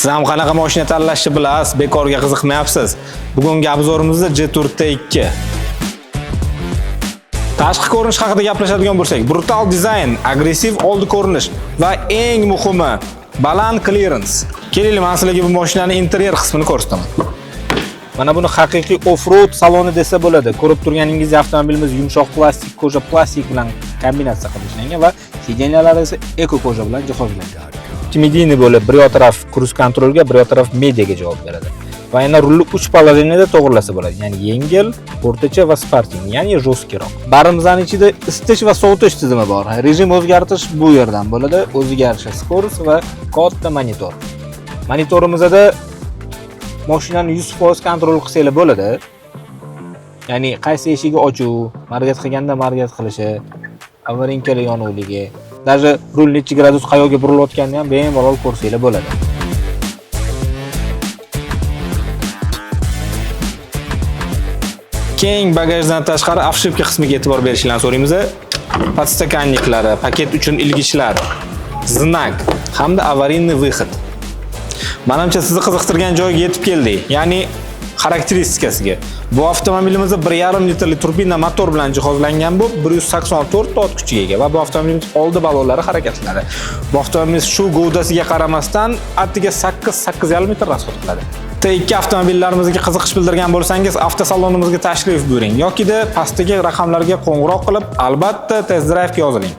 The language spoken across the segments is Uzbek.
Siz ham qanaqa mashina tanlashni bilasiz, bekorga qiziqmayapsiz. Bugungi обзор imizda Jetour T2. Tashqi ko'rinish haqida gaplashadigan bo'lsak, brutal dizayn, agressiv oldi ko'rinish va eng muhimi baland klirens. Kelinglar, men sizlarga bu mashinani interyer qismini ko'rsataman. Mana buni haqiqiy off-road saloni desa bo'ladi. Ko'rib turganingizdek, avtomobilimiz yumshoq plastik, кожа plastik bilan kombinatsiya qilib ishlangan va сиденья lari esa эко кожа bilan jihozlangan. Multimediyani bo'lib, bir yoq taraf kruiz kontrolga, bir yoq taraf mediaga javob beradi. Va yana rulni 3 положение da to'g'rilasa bo'ladi. Ya'ni yengil, o'rtacha va sportiv, ya'ni жесткий roq. Barimizning ichida isitish va sovutish tizimi bor. Rejim o'zgartirish bu yerdan bo'ladi. O'ziga yarasha скорость va katta monitor. Monitorimizda mashinani 100% kontrol qilsanglar bo'ladi. Ya'ni qaysi eshigi ochuv, моргать qilganda моргать qilishi, аварийка lar yonuvligi, даже rul necha gradus qayoqqa burilayotganini ham bemalol ko'rsanglar bo'ladi. Keng bagajdan tashqari обшивка qismiga e'tibor berishingizni so'raymiz. Подстаканник lari, paket uchun ilgichlar, знак hamda аварийный выход. Manimcha, sizni qiziqtirgan joyga yetib keldik. Ya'ni xarakteristikasiga. Bu avtomobilimiz 1,5 litrli turbina motor bilan jihozlangan bo'lib, 184 ta ot kuchiga ega va bu avtomobilimiz oldi balonlari harakatlanadi. Bu avtomobilimiz shu govdasiga qaramasdan attiga 8-8,5 litr расход qiladi. T2 avtomobillarimizga qiziqish bildirgan bo'lsangiz, avtosalonimizga tashrif buyuring yokida pastdagi raqamlarga qo'ng'iroq qilib, albatta test drive ga yoziling.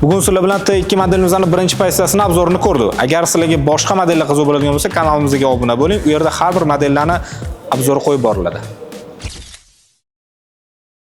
Bugun sizlar bilan T2 modelimizning birinchi pozitsiyasini обзор ini ko'rdik. Agar sizlarga boshqa modellar qiziq bo'ladigan bo'lsa, kanalimizga obuna bo'ling. U yerda har bir modellarni обзор i qo'yib boriladi.